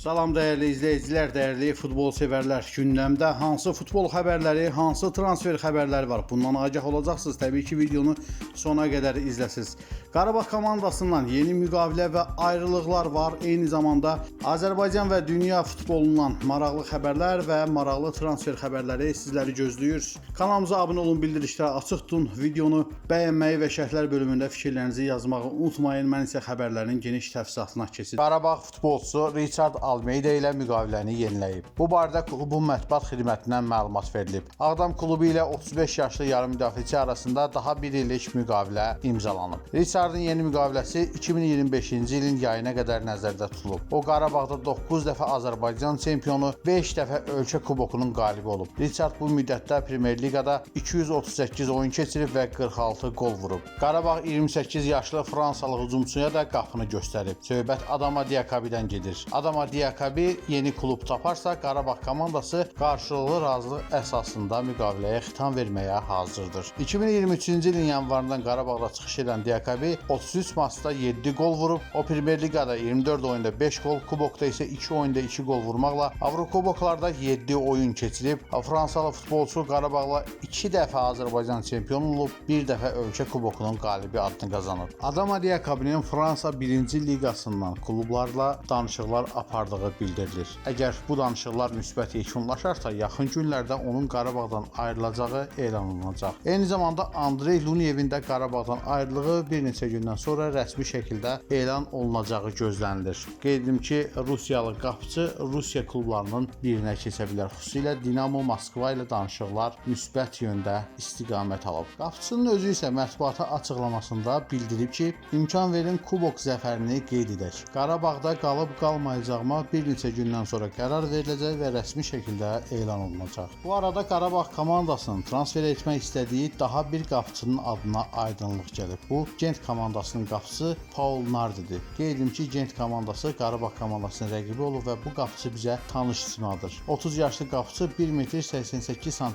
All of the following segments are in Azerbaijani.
Salam dəyərli izləyicilər, dəyərli futbol sevərlər. Gündəmdə hansı futbol xəbərləri, hansı transfer xəbərləri var? Bundan agah olacaqsınız. Təbii ki, videonu sona qədər izləsiniz. Qarabağ komandasından yeni müqavilə və ayrılıqlar var. Eyni zamanda Azərbaycan və dünya futbolundan maraqlı xəbərlər və maraqlı transfer xəbərləri sizləri gözləyir. Kanalımıza abunə olun, bildirişləri açıq tutun, videonu bəyənməyi və şərhlər bölümündə fikirlərinizi yazmağı unutmayın. Mən isə xəbərlərin geniş təfsilatına keçirim. Qarabağ futbolçusu Richard Almeida ilə müqaviləni yeniləyib. Bu barədə klubun mətbuat xidmətindən məlumat verilib. Ağdam klubu ilə 35 yaşlı yarım müdafiəçi arasında daha bir illik müqavilə imzalanıb. Richardın yeni müqaviləsi 2025-ci ilin yayına qədər nəzərdə tutulub. O Qarabağda 9 dəfə Azərbaycan çempionu, 5 dəfə ölkə kubokunun qalibi olub. Richard bu müddətdə Premyer Liqada 238 oyun keçirib və 46 qol vurub. Qarabağ 28 yaşlı Fransalı hücumçuya da qapını göstərib. Söhbət Adama Diakabidən gedir. Adama Diakabi yeni klub taparsa, Qarabağ komandası qarşılıqlı razılıq əsasında müqaviləyə xitam verməyə hazırdır. 2023-cü ilin yanvarından Qarabağda çıxış edən Diakabi 33 maçda 7 qol vurub. O Premyer Liqada 24 oyunda 5 qol, Kubokda isə 2 oyunda 2 qol vurmaqla Avrokuboklarda 7 oyun keçirib. Fransalı futbolçu Qarabağla 2 dəfə Azərbaycan çempionu olub, bir dəfə ölkə kubokunun qalibi adını qazanıb. Adama Diakabinin Fransa 1-ci liqasından klublarla danışıqlar apardığı bildirilir. Əgər bu danışıqlar müsbət yekunlaşarsa, yaxın günlərdə onun Qarabağdan ayrılacağı elan olunacaq. Eyni zamanda Andrey Luniyevin də Qarabağdan ayrılığı bir neçə gündən sonra rəsmi şəkildə elan olunacağı gözlənilir. Qeyd edim ki, Rusiyalı qapıçı Rusiya klublarının birinə keçə bilər. Xüsusilə Dinamo Moskva ilə danışıqlar müsbət yöndə istiqamət alıb. Qapıçının özü isə mətbuata açıqlamasında bildirib ki, imkan verin kubok zəfərini qeyd edək. Qarabağda qalıb qalmayacağıma bir neçə gündən sonra qərar veriləcək və rəsmi şəkildə elan olunacaq. Bu arada Qarabağ komandasının transfer etmək istədiyi daha bir qapıçının adına aydınlıq gəlib. Bu Gent komandasının qapıçısı Paul Nardidir. Qeyd edim ki, Gent komandası Qarabağ komandasının rəqibi olub və bu qapıçı bizə tanış simadır. 30 yaşlı qapıçı 1 metr 88 sm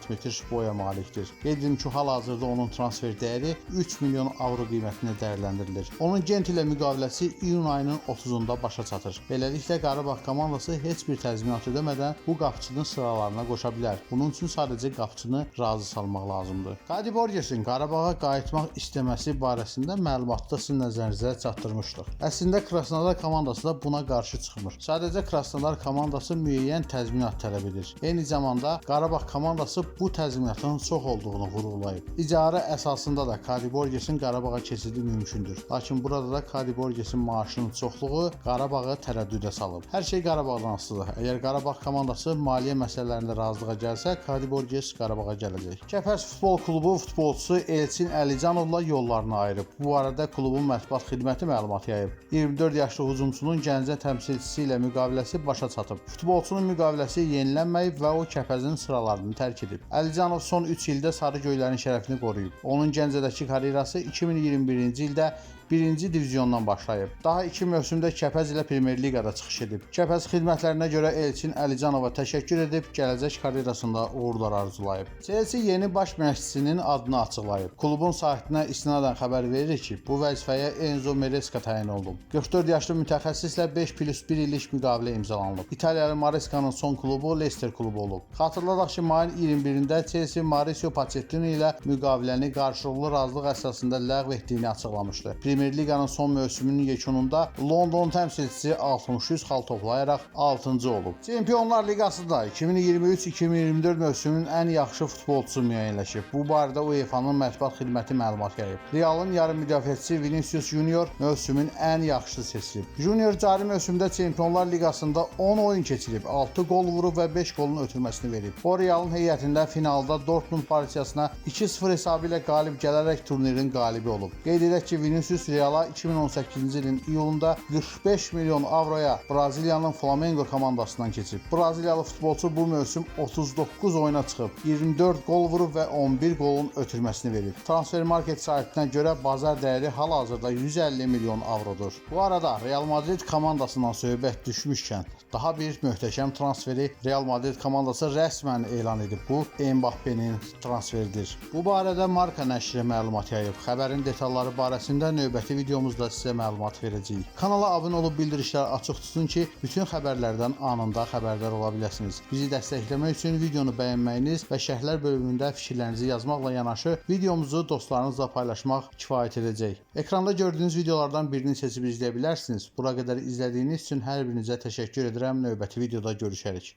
boya malikdir. Qeyd edim ki, hal-hazırda onun transfer dəyəri 3 milyon avro qiymətində dəyərləndirilir. Onun Gent ilə müqaviləsi iyun ayının 30-unda başa çatır. Beləliklə Qarabağ komandası heç bir təzminat ödəmədən bu qapıçının sıralarına qoşa bilər. Bunun üçün sadəcə qapıçını razı salmaq lazımdır. Kadi Borgesin Qarabağa qayıtmaq istəməsi barəsində məlumatda sizin nəzərinizə çatdırmışdıq. Əslində Krasnodar komandası da buna qarşı çıxmır. Sadəcə Krasnodar komandası müəyyən təzminat tələb edir. Eyni zamanda Qarabağ komandası bu təzminatın çox olduğunu vurğulayıb. İcarə əsasında da Kadi Borgesin Qarabağa keçidi mümkündür. Lakin burada da Kadi Borgesin maaşının çoxluğu Qarabağı tərəddüdə salıb. Hər şey Qarabağdan asılıdır. Əgər Qarabağ komandası maliyyə məsələlərində razılığa gəlsə, Kadi Borges Qarabağa gələcək. Kəpəz futbol klubu futbolçusu Elçin Əlicanovla yollarını ayırıb. Bu barədə klubun mətbuat xidməti məlumat yayıb. 24 yaşlı hücumçunun Gəncə təmsilçisi ilə müqaviləsi başa çatıb. Futbolçunun müqaviləsi yenilənməyib və o Kəpəzin sıralarını tərk edib. Əlicanov son 3 ildə Sarı Göylərin şərəfini qoruyub. Onun Gəncədəki karyerası 2021-ci ildə 1-ci divizyondan başlayıb. Daha 2 mövsümdə Kəpəz ilə Premyer Liqada çıxış edib. Kəpəz xidmətlərinə görə Elçin Əlicanova təşəkkür edib, gələcək karyerasında uğurlar arzulayıb. Chelsea yeni baş məşqçisinin adını açıqlayıb. Klubun saytına istinadən xəbər verir ki, bu vəzifəyə Enzo Maresca təyin olunub. 44 yaşlı mütəxəssislə 5+1 illik müqavilə imzalanılıb. İtaliyalı Maresca'nın son klubu Leicester klubu olub. Xatırladaq ki, mayın 21-də Chelsea Mauricio Pochettino ilə müqaviləni qarşılıqlı razılıq əsasında ləğv etdiyini açıqlamışdı. Premyer Liqanın son mövsümünün yekununda London təmsilçisi 63 xal toplayaraq 6-cı olub. Çempionlar Liqasında 2023-2024 mövsümünün ən yaxşı futbolçusu müəyyənləşib. Bu barədə UEFA-nın mətbuat xidməti məlumat yayıb. Realın yarım müdafiəçisi Vinicius Junior mövsümün ən yaxşısı seçilib. Junior cari mövsümdə Çempionlar Liqasında 10 oyun keçirib, 6 qol vurub və 5 qolun ötürməsini verib. O Realın heyətində finalda Dortmund partiyasına 2-0 hesabı ilə qalib gələrək turnirin qalibi olub. Qeyd edək ki, Vinicius Reala 2018-ci ilin iyulunda 45 milyon avroya Braziliyanın Flamengo komandasından keçib. Braziliyalı futbolçu bu mövsüm 39 oyuna çıxıb, 24 qol vurub və 11 qolun ötürməsini verib. Transfermarkt saytına görə bazar dəyəri hal-hazırda 150 milyon avrodur. Bu arada Real Madrid komandasından söhbət düşmüşkən, Daha bir möhtəşəm transferi Real Madrid komandası rəsmən elan edib. Bu Mbappe'nin transferidir. Bu barədə Marca nəşri məlumat yayıb. Xəbərin detalları barəsində növbəti videomuzda sizə məlumat verəcəyik. Kanala abunə olub bildirişləri açıq tutun ki, bütün xəbərlərdən anında xəbərdar ola biləsiniz. Bizi dəstəkləmək üçün videonu bəyənməyiniz və şərhlər bölümündə fikirlərinizi yazmaqla yanaşı videomuzu dostlarınızla paylaşmaq kifayət edəcək. Ekranda gördüyünüz videolardan birini seçib izləyə bilərsiniz. Bura qədər izlədiyiniz üçün hər birinizə təşəkkür edirəm. Növbəti videoda görüşərik.